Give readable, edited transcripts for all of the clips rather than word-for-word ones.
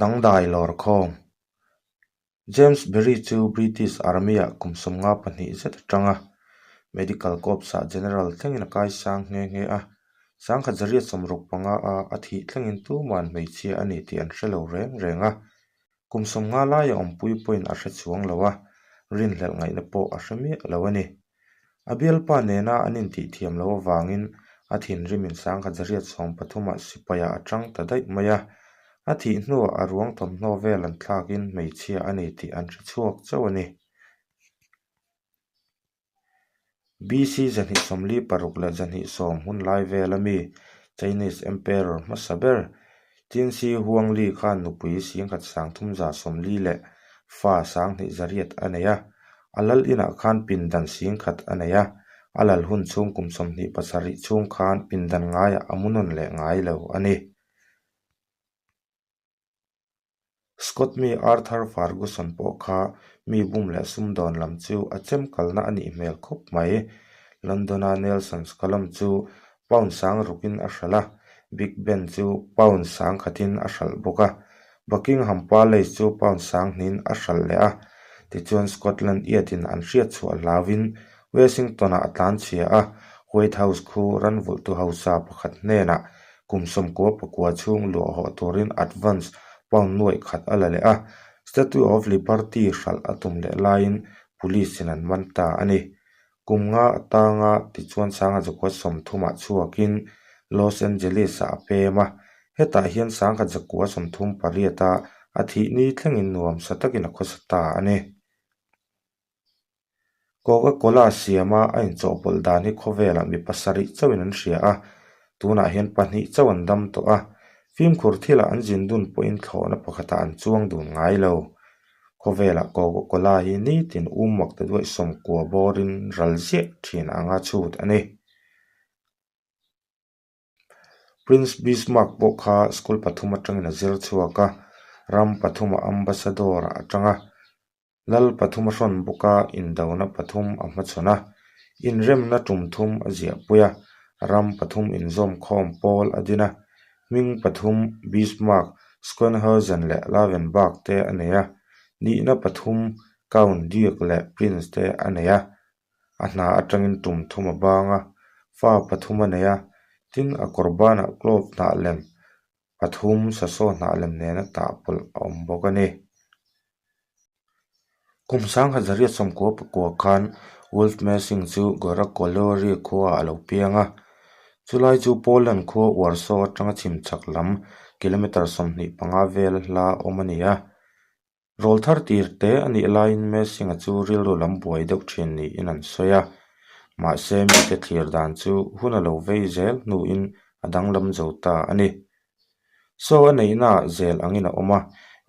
Dangdai lawr khawm. James Barrie chu British Army-ah kum 52 zet a tang a, Medical Corps-ah General thlengin a kaisang nghe nghe a. 1865 a a thih thlengin tuman hmeichhia a ni tih an hre lo reng reng a. Kum 50 laia awmpui pawhin a hre chuang lo a, rinhlelh ngaihna pawh a hre miah lo a ni. A bialpa nena an intihthiam loh avangin a thinrimin 1913 ah sipaiah a tang ta daih mai a. A thih hnuah a ruang thawmhnaw vel an thlakin hmeichhia a ni tih an hre chhuak chauh a ni. BC 246 leh 210 hun lai vela mi Chinese Emperor hmasa ber Qin Shi Huangli khan nupui 1340 leh fa 2800 a nei a. A lal inah khan pindan 10,000 a nei a, a lal hun chhung kum 27 chhung khan pindan ngaiah a mu nawn leh ngai lo a ni. Scott mi Arthur Ferguson pawh kha mi bum leh sumdawn lam chu a chem kalna a nih hmel khawp mai. London-a Nelson's Column chu pound sang rukin a hralh a, Big Ben chu pound sang khatin a hralh bawk a, Buckingham Palace chu pound sang hnihin a hralh leh a. Tichuan Scotland Yard-in an hriat chhuah hlauhin Washington-ah a tlanchhia a, White House khu ranvulhtu hausa pakhat hnenah Kum 99 chhung luah hawh turin advance pound nuaih khat a la leh a, Statue of Liberty hralh a tum leh laiin police in an man ta a ni. Kum nga atanga tichuan 1930 ah chhuakin Los Angeles ah a pem a, hetah hian 1938 a a thih ni thlengin nuamsa takin a khawsa ta a ni. Coca-Cola siama a inchawhpawlh dan hi khawvelah mi pasarih chauhin an hria a, tunah hian pahnih chauh an dam tawh a, fimkhur thilah an zin dun pawhin thlawhna pakhatah an chuang dun ngai lo. Khawvelah Coca-Cola hi nitin um mak ta duaih sawmkua bawrin ral ziah thin anga chhut a ni. Prince Bismarck pawh kha school pathum atangin a zir chhuak a, ram pathuma ambassador a tang a. Lal pathum a hrawn bawk a, indona pathum a hmachhawn a, inremna tum thum a ziahpui a, ram pathum inzawm khawm pawl a din a, hming pathum Bismarck, Schönhausen leh Lavenberg te a nei a, nihna pathum Count, Duke leh Prince te a nei a, a hna atangin tum thum a bang a, fa pathum a nei a, tin a kawr banah clove hnah lem pathum sasaw hnah lem nena tah pawlh a awm bawk a ni. Kum 1999 khan Wolf Messing chu Gora Colliery khuaah a lo piang a, chulai chu Poland khua Warsaw atanga chhim chhak lam kilometre 25 vel hla awm a ni a. Rawl thar tir te a nih laiin Messing-a chu rilru lam buai deuh thin niin an sawi a, mahse mite thlir dan chu hun a lo vei zel hnuin a danglam zo ta a ni. Saw a neihnaah zel angin a awm a,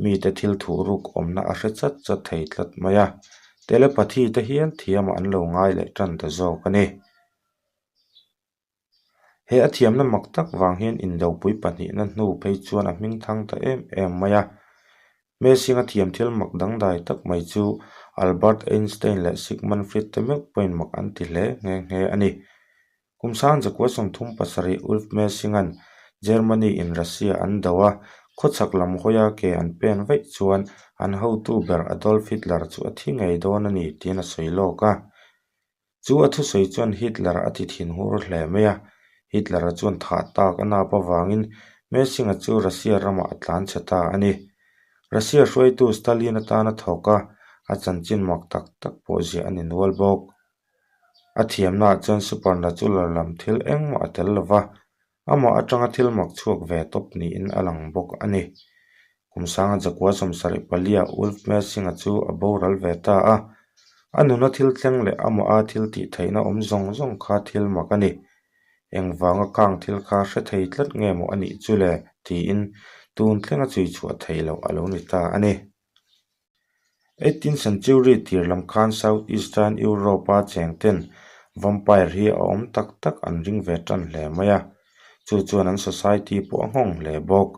mite thil thuh ruk awmna a hre chat chat thei tlat mai a, telepathy te hial thiamah an lo ngai leh tan ta zawk a ni. He a thiamna mak tak vang hian indopui pahnihna hnu phei chuan a hming thang ta em em mai a. Messing-a thiam thil mak dangdai tak mai chu Albert Einstein leh Sigmund Freud te meuh pawhin mak an ti hle nghe nghe a ni. Kum 1937 Ulf Messing-a'n Germany-in Russia an do a, khawchhak lam hawia ke an pen vaih chuan an hotu ber Adolf Hitler chu a thi ngei dawn a ni tiin a sawi lawk a. Chu a thusawi chuan Hitler a ti thin hur hle mai a, Hitler-a chuan thah tak a nap avangin Messing-a chu Russia ramah a tlan chhe ta a ni. Russia hruaitu Stalin atana thawk a, a chanchin mak tak tak pawh ziah a ni nual bawk. A thiamnaah chuan supernatural lam thil engmah a tel lo va, amah atanga thil mak chhuak ve tawp niin a lang bawk a ni. Kum sanga Jakua 74 ah Ulf Messing-a chu a boral ve ta a, a nuna thil thleng leh amaha thil tih theihna awm zawng zawng kha thil mak a ni. Engvanga kang thil kha hre thei tlat nge maw a nih chu le? tiin tun thlenga chhui chhuah theih loh a lo ni ta a ni. Eighteenth century tir lam khan South Eastern Europe-a cheng ten vampire hi a awm tak tak an ring ve tan hle mai a, chu chuan an society pawh a nghawng hle bawk.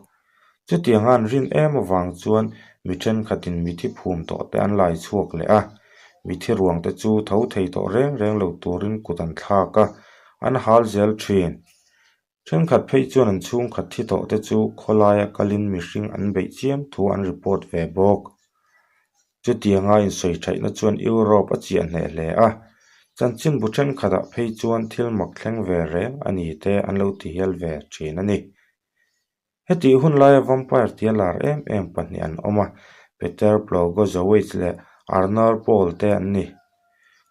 Chutianga an rin em avang chuan mi thenkhatin mithi phum tawh te an lai chhuak leh a, mithi ruang te chu tho thei tawh reng reng lo turin kut an thlak a, an hal zel thin. Thenkhat phei chuan an chhungkhat thi tawh te chu khawlaia kalin mihring an beih chiam thu an report ve bawk. Chutianga insawi thaihna chuan Europe a chiah hneh hle a, chanchinbu thenkhatah phei chuan thil mak thleng ve reng a ni te an lo ti hial ve thin a ni. Hetih hun laia vampire tia lar em em pahnih an awm a, Peter Plogojowitz leh Arnold Paul te an ni.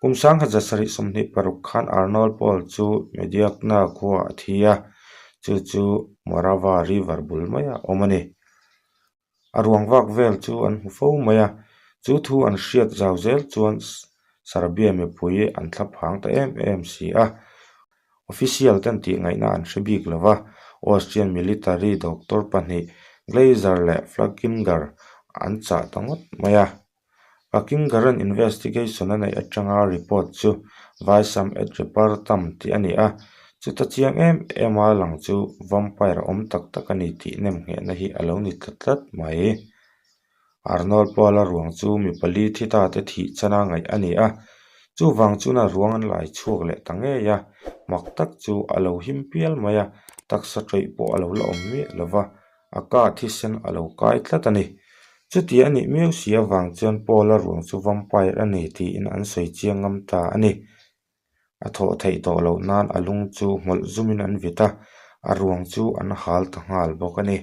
Kum 1726 khan Arnold Paul chu Mediagna khuaah a thi a, chu chu Morava River bul maiah a awm a ni. A ruang vak vel chu an hmu fo mai a, chu thu an hriat zau zel chuan Serbia mipui an thla phang ta em em si a. Official ten tih ngaihna an hre bik lo va, Austrian military doctor pahnih Gleiser leh Fluckinger an chah ta ngawt mai a. Fluckinger-a'n investigation a neih atanga report chu Vaisam et Repartam tih a ni a, chuta chiang em em a lang chu vampire a awm tak tak a ni tih nemnghehna hi a lo ni ta tlat mai. Arnold Paula ruang chu mi pali thi ta te thih chana ngaih a ni a, chuvang chuan a ruang an lai chhuak leh ta ngei a, mak tak chu a lo him pial mai a, taksa tawih pawh a lo la awm miah lo va, a ka thisen a lo kai tlat a ni. Chuti a nih miau si avang chuan Paula ruang chu vampire a ni tiin an sawi chiang ngam ta a ni. A thawh theih tawh loh nan a lung chu hmawlh zumin an vit a, a ruang chu an hal ta nghal bawk a ni.